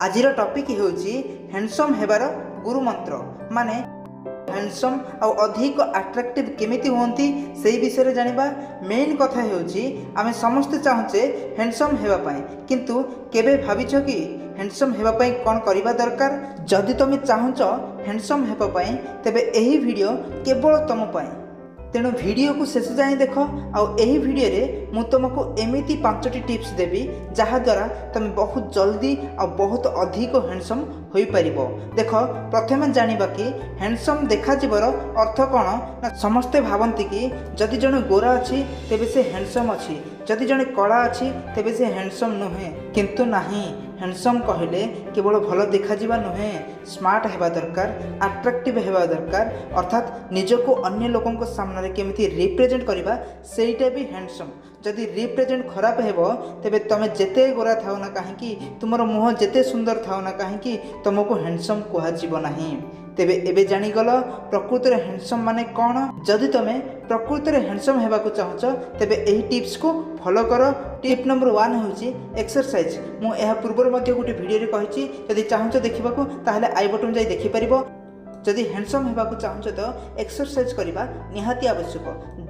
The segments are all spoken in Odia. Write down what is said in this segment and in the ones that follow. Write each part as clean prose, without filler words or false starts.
ଆଜିର ଟପିକ୍ ହେଉଛି ହ୍ୟାଣ୍ଡସମ୍ ହେବାର ଗୁରୁମନ୍ତ୍ର। ମାନେ ହ୍ୟାଣ୍ଡସମ୍ ଆଉ ଅଧିକ ଆଟ୍ରାକ୍ଟିଭ୍ କେମିତି ହୁଅନ୍ତି, ସେଇ ବିଷୟରେ ଜାଣିବା। ମେନ୍ କଥା ହେଉଛି, ଆମେ ସମସ୍ତେ ଚାହୁଁଛେ ହ୍ୟାଣ୍ଡସମ୍ ହେବା ପାଇଁ, କିନ୍ତୁ କେବେ ଭାବିଛ କି ହ୍ୟାଣ୍ଡସମ୍ ହେବା ପାଇଁ କ'ଣ କରିବା ଦରକାର? ଯଦି ତୁମେ ଚାହୁଁଛ ହ୍ୟାଣ୍ଡସମ୍ ହେବା ପାଇଁ, ତେବେ ଏହି ଭିଡ଼ିଓ କେବଳ ତୁମ ପାଇଁ। ତେଣୁ ଭିଡ଼ିଓକୁ ଶେଷ ଯାଏଁ ଦେଖ। ଆଉ ଏହି ଭିଡ଼ିଓରେ ମୁଁ ତୁମକୁ ଏମିତି ପାଞ୍ଚଟି ଟିପ୍ସ ଦେବି, ଯାହାଦ୍ୱାରା ତୁମେ ବହୁତ ଜଲ୍ଦି ଆଉ ବହୁତ ଅଧିକ ହ୍ୟାଣ୍ଡସମ୍ ହୋଇପାରିବ। ଦେଖ, ପ୍ରଥମେ ଜାଣିବା କି ହ୍ୟାଣ୍ଡସମ୍ ଦେଖାଯିବାର ଅର୍ଥ କ'ଣ ନା, ସମସ୍ତେ ଭାବନ୍ତି କି ଯଦି ଜଣେ ଗୋରା ଅଛି ତେବେ ସେ ହ୍ୟାଣ୍ଡସମ୍ ଅଛି, ଯଦି ଜଣେ କଳା ଅଛି ତେବେ ସେ ହ୍ୟାଣ୍ଡସମ୍ ନୁହେଁ। କିନ୍ତୁ ନାହିଁ, ହ୍ୟାଣ୍ଡସମ୍ କହିଲେ କେବଳ ଭଲ ଦେଖାଯିବା ନୁହେଁ, ସ୍ମାର୍ଟ ହେବା ଦରକାର, ଆଟ୍ରାକ୍ଟିଭ୍ ହେବା ଦରକାର। ଅର୍ଥାତ୍ ନିଜକୁ ଅନ୍ୟ ଲୋକଙ୍କ ସାମ୍ନାରେ କେମିତି ରିପ୍ରେଜେଣ୍ଟ କରିବା, ସେଇଟା ବି ହ୍ୟାଣ୍ଡସମ୍। ଯଦି ରିପ୍ରେଜେଣ୍ଟ ଖରାପ ହେବ, ତେବେ ତୁମେ ଯେତେ ଗୋରା ଥାଅ ନା କାହିଁକି, ତୁମର ମୁହଁ ଯେତେ ସୁନ୍ଦର ଥାଉ ନା କାହିଁକି, ତୁମକୁ ହ୍ୟାଣ୍ଡସମ୍ କୁହାଯିବ ନାହିଁ। ତେବେ ଏବେ ଜାଣିଗଲ ପ୍ରକୃତରେ ହ୍ୟାଣ୍ଡସମ୍ ମାନେ କ'ଣ? ଯଦି ତୁମେ ପ୍ରକୃତରେ ହ୍ୟାଣ୍ଡସମ୍ ହେବାକୁ ଚାହୁଁଛ, ତେବେ ଏହି ଟିପ୍ସକୁ ଫଲୋ କର। ଟିପ୍ ନମ୍ବର 1 ହେଉଛି ଏକ୍ସରସାଇଜ୍। ମୁଁ ଏହା ପୂର୍ବରୁ ମଧ୍ୟ ଗୋଟେ ଭିଡ଼ିଓରେ କହିଛି। ଯଦି ଚାହୁଁଛ ଦେଖିବାକୁ, ତାହେଲେ I button ଯାଇ ଦେଖିପାରିବ। ଯଦି ହ୍ୟାଣ୍ଡସମ୍ ହେବାକୁ ଚାହୁଁଛ ତ ଏକ୍ସରସାଇଜ୍ କରିବା ନିହାତି ଆବଶ୍ୟକ।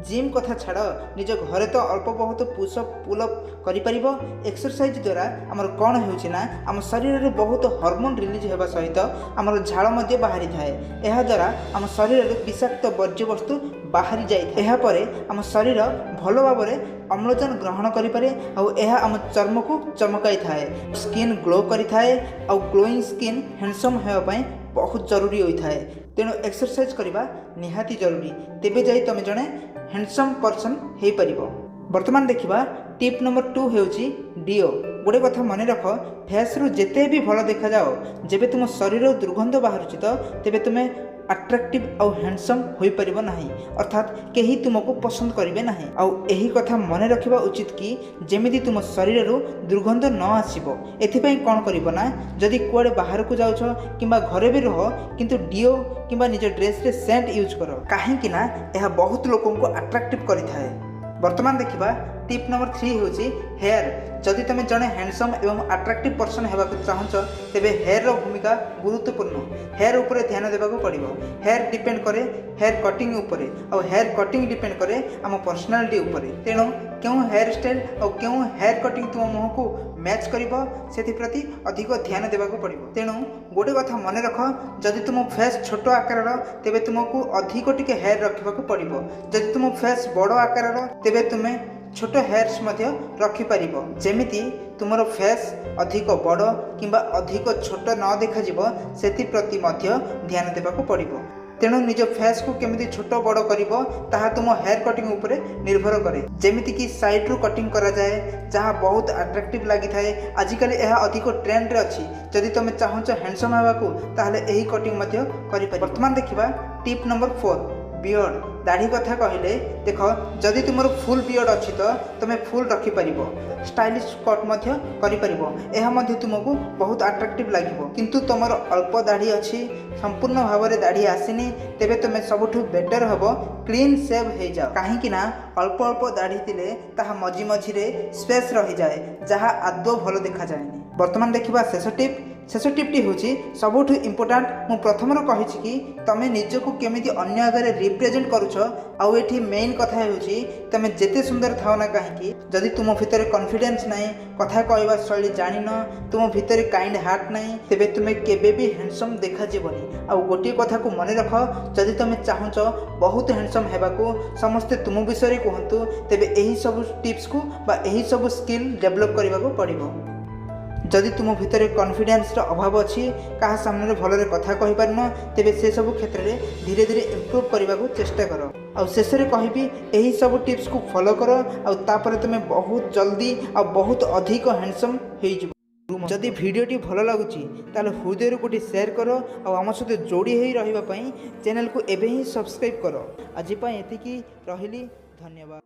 ଜିମ୍ କଥା ଛାଡ଼, ନିଜ ଘରେ ତ ଅଳ୍ପ ବହୁତ ପୁଷଅପ୍, ପୁଲଅପ୍ କରିପାରିବ। ଏକ୍ସରସାଇଜ୍ ଦ୍ୱାରା ଆମର କ'ଣ ହେଉଛି ନା, ଆମ ଶରୀରରେ ବହୁତ ହରମୋନ୍ ରିଲିଜ୍ ହେବା ସହିତ ଆମର ଝାଳ ମଧ୍ୟ ବାହାରିଥାଏ। ଏହାଦ୍ୱାରା ଆମ ଶରୀରରୁ ବିଷାକ୍ତ ବର୍ଜ୍ୟବସ୍ତୁ ବାହାରି ଯାଇଥାଏ। ଏହାପରେ ଆମ ଶରୀର ଭଲ ଭାବରେ ଅମ୍ଳଜାନ ଗ୍ରହଣ କରିପାରେ ଆଉ ଏହା ଆମ ଚର୍ମକୁ ଚମକାଇଥାଏ, ସ୍କିନ୍ ଗ୍ଲୋ କରିଥାଏ। ଆଉ ଗ୍ଲୋଇଂ ସ୍କିନ୍ ହ୍ୟାଣ୍ଡସମ୍ ହେବା ପାଇଁ ବହୁତ ଜରୁରୀ ହୋଇଥାଏ। ତେଣୁ ଏକ୍ସରସାଇଜ୍ କରିବା ନିହାତି ଜରୁରୀ, ତେବେ ଯାଇ ତୁମେ ଜଣେ ହ୍ୟାଣ୍ଡସମ୍ ପର୍ସନ୍ ହେଇପାରିବ। ବର୍ତ୍ତମାନ ଦେଖିବା ଟିପ୍ ନମ୍ବର 2 ହେଉଛି ଡିଓ। ଗୋଟେ କଥା ମନେ ରଖ, ଫେସ୍ରୁ ଯେତେ ବି ଭଲ ଦେଖାଯାଅ, ଯେବେ ତୁମ ଶରୀରରୁ ଦୁର୍ଗନ୍ଧ ବାହାରୁଛି ତ ତେବେ ତୁମେ ଆଟ୍ରାକ୍ଟିଭ୍ ଆଉ ହ୍ୟାଣ୍ଡସମ୍ ହୋଇପାରିବ ନାହିଁ, ଅର୍ଥାତ୍ କେହି ତୁମକୁ ପସନ୍ଦ କରିବେ ନାହିଁ। ଆଉ ଏହି କଥା ମନେ ରଖିବା ଉଚିତ କି ଯେମିତି ତୁମ ଶରୀରରୁ ଦୁର୍ଗନ୍ଧ ନ ଆସିବ। ଏଥିପାଇଁ କ'ଣ କରିବ ନା, ଯଦି କୁଆଡ଼େ ବାହାରକୁ ଯାଉଛ କିମ୍ବା ଘରେ ବି ରୁହ, କିନ୍ତୁ ଡିଓ କିମ୍ବା ନିଜ ଡ୍ରେସ୍ରେ ସେଣ୍ଟ ୟୁଜ୍ କର, କାହିଁକି ନା ଏହା ବହୁତ ଲୋକଙ୍କୁ ଆଟ୍ରାକ୍ଟିଭ୍ କରିଥାଏ। ବର୍ତ୍ତମାନ ଦେଖିବା ଟିପ୍ ନମ୍ବର 3 ହେଉଛି ହେୟାର। ଯଦି ତୁମେ ଜଣେ ହ୍ୟାଣ୍ଡସମ୍ ଏବଂ ଆଟ୍ରାକ୍ଟିଭ୍ ପର୍ସନ୍ ହେବାକୁ ଚାହୁଁଛ, ତେବେ ହେୟାରର ଭୂମିକା ଗୁରୁତ୍ୱପୂର୍ଣ୍ଣ। ହେୟାର ଉପରେ ଧ୍ୟାନ ଦେବାକୁ ପଡ଼ିବ। ହେୟାର ଡିପେଣ୍ଡ କରେ ହେୟାର କଟିଂ ଉପରେ ଆଉ ହେୟାର କଟିଂ ଡିପେଣ୍ଡ କରେ ଆମ ପର୍ସନାଲିଟି ଉପରେ। ତେଣୁ କେଉଁ ହେୟାର ଷ୍ଟାଇଲ୍ ଆଉ କେଉଁ ହେୟାର କଟିଂ ତୁମ ମୁହଁକୁ ମ୍ୟାଚ୍ କରିବ, ସେଥିପ୍ରତି ଅଧିକ ଧ୍ୟାନ ଦେବାକୁ ପଡ଼ିବ। ତେଣୁ ଗୋଟେ କଥା ମନେ ରଖ, ଯଦି ତୁମ ଫେସ୍ ଛୋଟ ଆକାରର, ତେବେ ତୁମକୁ ଅଧିକ ଟିକେ ହେୟାର ରଖିବାକୁ ପଡ଼ିବ। ଯଦି ତୁମ ଫେସ୍ ବଡ଼ ଆକାରର, ତେବେ ତୁମେ ଛୋଟ ହେୟାର୍ସ ମଧ୍ୟ ରଖିପାରିବ। ଯେମିତି ତୁମର ଫେସ୍ ଅଧିକ ବଡ଼ କିମ୍ବା ଅଧିକ ଛୋଟ ନ ଦେଖାଯିବ, ସେଥିପ୍ରତି ମଧ୍ୟ ଧ୍ୟାନ ଦେବାକୁ ପଡ଼ିବ। ତେଣୁ ନିଜ ଫେସ୍କୁ କେମିତି ଛୋଟ ବଡ଼ କରିବ, ତାହା ତୁମ ହେୟାର କଟିଂ ଉପରେ ନିର୍ଭର କରେ। ଯେମିତିକି ସାଇଡ଼ରୁ କଟିଂ କରାଯାଏ, ଯାହା ବହୁତ ଆଟ୍ରାକ୍ଟିଭ୍ ଲାଗିଥାଏ। ଆଜିକାଲି ଏହା ଅଧିକ ଟ୍ରେଣ୍ଡରେ ଅଛି। ଯଦି ତୁମେ ଚାହୁଁଛ ହ୍ୟାଣ୍ଡସମ୍ ହେବାକୁ, ତାହେଲେ ଏହି କଟିଂ ମଧ୍ୟ କରିପାରିବ। ବର୍ତ୍ତମାନ ଦେଖିବା ଟିପ୍ ନମ୍ବର 4, ବିୟର୍ଡ଼। ଦାଢ଼ି କଥା କହିଲେ, ଦେଖ, ଯଦି ତୁମର ଫୁଲ୍ ବିୟର୍ଡ଼ ଅଛି ତ ତୁମେ ଫୁଲ୍ ରଖିପାରିବ, ଷ୍ଟାଇଲିଶ କଟ୍ ମଧ୍ୟ କରିପାରିବ। ଏହା ମଧ୍ୟ ତୁମକୁ ବହୁତ ଆଟ୍ରାକ୍ଟିଭ୍ ଲାଗିବ। କିନ୍ତୁ ତୁମର ଅଳ୍ପ ଦାଢ଼ି ଅଛି, ସମ୍ପୂର୍ଣ୍ଣ ଭାବରେ ଦାଢ଼ି ଆସିନି, ତେବେ ତୁମେ ସବୁଠୁ ବେଟର୍ ହେବ କ୍ଲିନ୍ ସେଭ୍ ହେଇଯାଅ। କାହିଁକି ନା ଅଳ୍ପ ଅଳ୍ପ ଦାଢ଼ି ଥିଲେ ତାହା ମଝି ମଝିରେ ସ୍ପେସ୍ ରହିଯାଏ, ଯାହା ଆଦୌ ଭଲ ଦେଖାଯାଏନି। ବର୍ତ୍ତମାନ ଦେଖିବା ଶେଷ ଟିପ୍। ଶେଷ ଟିପ୍ଟି ହେଉଛି ସବୁଠୁ ଇମ୍ପୋର୍ଟାଣ୍ଟ। ମୁଁ ପ୍ରଥମରୁ କହିଛି କି ତୁମେ ନିଜକୁ କେମିତି ଅନ୍ୟ ଆଗରେ ରିପ୍ରେଜେଣ୍ଟ କରୁଛ। ଆଉ ଏଠି ମେନ୍ କଥା ହେଉଛି, ତୁମେ ଯେତେ ସୁନ୍ଦର ଥାଅ ନା କାହିଁକି, ଯଦି ତୁମ ଭିତରେ କନଫିଡେନ୍ସ ନାହିଁ, କଥା କହିବା ଶୈଳୀ ଜାଣିନ, ତୁମ ଭିତରେ କାଇଣ୍ଡ ହାର୍ଟ ନାହିଁ, ତେବେ ତୁମେ କେବେ ବି ହ୍ୟାଣ୍ଡସମ୍ ଦେଖାଯିବନି। ଆଉ ଗୋଟିଏ କଥାକୁ ମନେ ରଖ, ଯଦି ତୁମେ ଚାହୁଁଛ ବହୁତ ହ୍ୟାଣ୍ଡସମ୍ ହେବାକୁ, ସମସ୍ତେ ତୁମ ବିଷୟରେ କୁହନ୍ତୁ, ତେବେ ଏହି ସବୁ ଟିପ୍ସକୁ ବା ଏହି ସବୁ ସ୍କିଲ୍ ଡେଭଲପ୍ କରିବାକୁ ପଡ଼ିବ। ଯଦି ତୁମ ଭିତରେ କନଫିଡେନ୍ସର ଅଭାବ ଅଛି, କାହା ସାମ୍ନାରେ ଭଲରେ କଥା କହିପାରୁନ, ତେବେ ସେସବୁ କ୍ଷେତ୍ରରେ ଧୀରେ ଧୀରେ ଇମ୍ପ୍ରୁଭ୍ କରିବାକୁ ଚେଷ୍ଟା କର। ଆଉ ଶେଷରେ କହିବି, ଏହି ସବୁ ଟିପ୍ସକୁ ଫଲୋ କର ଆଉ ତାପରେ ତୁମେ ବହୁତ ଜଲ୍ଦି ଆଉ ବହୁତ ଅଧିକ ହ୍ୟାଣ୍ଡସମ୍ ହେଇଯିବ। ଯଦି ଭିଡ଼ିଓଟି ଭଲ ଲାଗୁଛି, ତାହେଲେ ହୃଦୟରୁ ଗୋଟିଏ ସେୟାର କର ଆଉ ଆମ ସହିତ ଯୋଡ଼ି ହେଇ ରହିବା ପାଇଁ ଚ୍ୟାନେଲକୁ ଏବେ ହିଁ ସବସ୍କ୍ରାଇବ୍ କର। ଆଜି ପାଇଁ ଏତିକି, ରହିଲି, ଧନ୍ୟବାଦ।